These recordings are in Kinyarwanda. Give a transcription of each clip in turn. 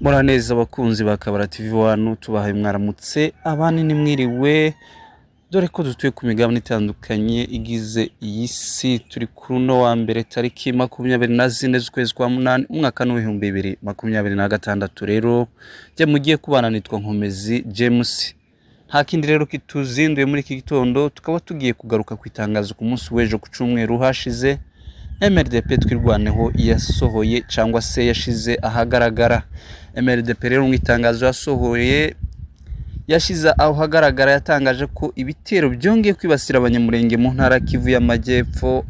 Muraneza abakunzi ba Kabara TV One, tubahaye mwaramutse, abandi nimwiriwe, dore ko dutuye ku migabane itandukanye igize iyi si. Turi kuri uno wa mbere, tariki 24 z'ukwezi kwa munani, umwaka w'2026. Rero jya mugiye kubana nitwa Nkomezi James. Nta kindi rero kituzinduye muri iki gitondo, tukaba tugiye kugaruka ku itangazo ku munsi w'ejo ku cyumweru hashize MRDP Twirwaneho yasohoye cyangwa se yashize ahagaragara. MRDP rero mu itangazo yasohoye, yashize aho hagaragara, yatangaje ko ibitero byongeye kwibasira Abanyamurenge mu ntara ya Kivu y'Amajyepfo,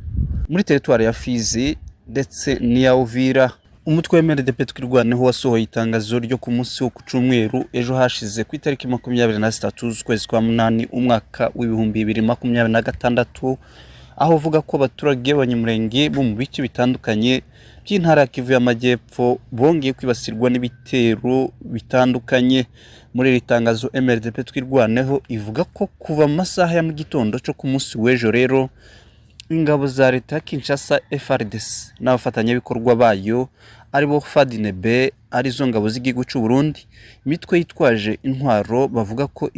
muri teritwari ya Fizi ndetse n'iya Uvira. Umutwe wa MRDP Twirwaneho wasohoye itangazo ryo ku munsi wo ku cyumweru ejo hashize ku itariki 23 z'ukwezi kwa munani, umwaka w'2026, aho uvuga ko abaturage b'Abanyamurenge bo mu bice bitandukanye by'intara ya Kivu y'Amajyepfo bongeye kwibasirwa n'ibitero bitandukanye. Muri iri tangazo, MRDP Twirwaneho ivuga ko kuva mu masaha ya mu gitondo cyo ku munsi w'ejo rero, ingabo za leta ya Kinshasa FARDC n'abafatanyabikorwa bayo aribo FADNB, arizo ngabo z'igihugu cy'u Burundi, imitwe yitwaje intwaro bavuga ko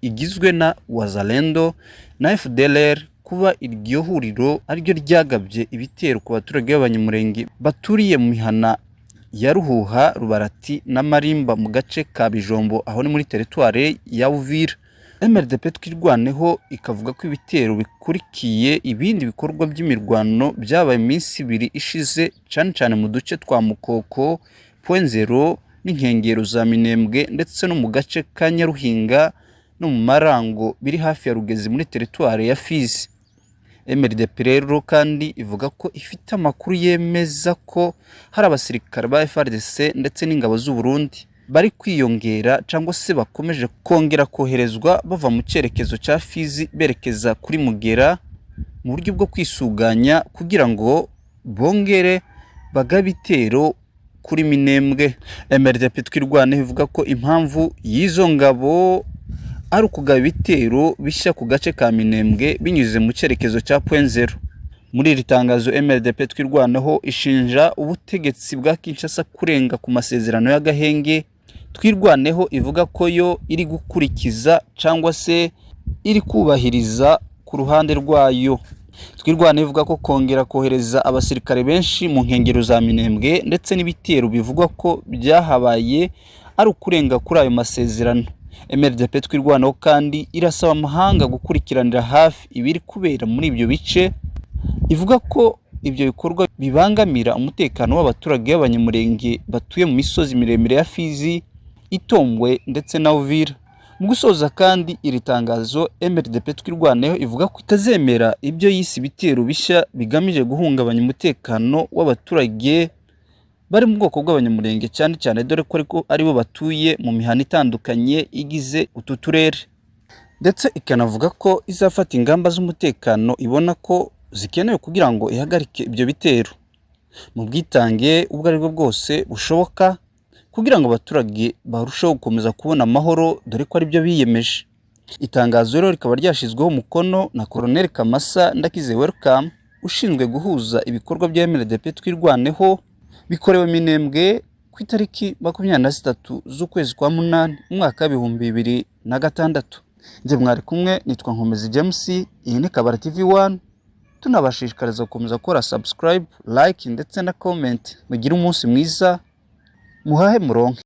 igizwe na Wazalendo na FDLR, kuba iryo huriro ariryo ryagabye ibitero ku baturage b'Abanyamurenge baturiye mu mihana ya Ruhuha, Rubarati na Marimba mu gace ka Bijombo, aho ni muri teritware ya Uvira. MRDP Twirwaneho ikavuga ko ibitero bikurikiye ibindi bikorwa by'imirwano byabaye iminsi 2 ishize, cyane cyane mu duce twa Mukoko, Point Zero n'inkengero za Minembwe, ndetse no mu gace ka Nyaruhinga no mu Marango biri hafi ya Rugezi muri teritware ya Fizi. MRDP rero kandi ivuga ko ifite amakuru yemeza ko hari abasirikare ba FARDC ndetse n'ingabo z'u Burundi bari kwiyongera cyangwa se bakomeje kongera koherezwa bava mu cyerekezo cya Fizi berekeza kuri Mugera mu buryo bwo kwisuganya kugira ngo bongere bagabe ibitero kuri Minembwe. MRDP Twirwaneho ivuga ko impamvu y'izo ngabo ari ukugaba ibitero bishya ku gace ka Minembwe binyuze mu cyerekezo cya Point Zero. Muri iri tangazo, MRDP Twirwaneho ishinja ubutegetsi bwa Kinshasa kurenga ku masezerano y'agahenge Twirwaneho ivuga ko yo iri gukurikiza cyangwa se iri kubahiriza ku ruhande rwayo. Twirwaneho ivuga ko kongera kohereza abasirikare benshi mu nkengero za Minembwe ndetse n'ibitero bivugwa ko byahabaye ari ukurenga kuri ayo masezerano. MRDP Twirwaneho kandi irasaba amahanga gukurikiranira hafi ibiri kubera muri ibyo bice. Ivuga ko ibyo bikorwa bibangamira umutekano w'abaturage b'Abanyamurenge batuye mu misozi miremire ya Fizi, Itombwe ndetse na Uvira. Mu gusoza kandi iri tangazo, MRDP Twirwaneho ivuga ko itazemera ibyo yise ibitero bishya bigamije guhungabanya umutekano w'abaturage bari mu bwoko bw'Abanyamurenge cyane cyane, dore ko ariko aribo batuye mu mihana itandukanye igize utu turere, ndetse ikanavuga ko izafata ingamba z'umutekano ibona ko zikenewe kugira ngo ihagarike ibyo bitero mu bwitange ubwo aribwo bwose bushoboka, kugira ngo abaturage barusheho gukomeza kubona amahoro, dore ko aribyo biyemeje. Itangazo rero rikaba ryashyizweho umukono na Colonel Kamasa Ndakize Welcome, ushinzwe guhuza ibikorwa bya MRDP Twirwaneho bikorewe Minembwe ku itariki 23 z'ukwezi kwa munani, umwaka w'2006. Njye mwari kumwe nitwa Nkomezi James, iyi ni Kabara TV 1. Tunabashishikariza gukomeza gukora subscribe, like ndetse na comment. Mugire umunsi mwiza, muhahe muronke.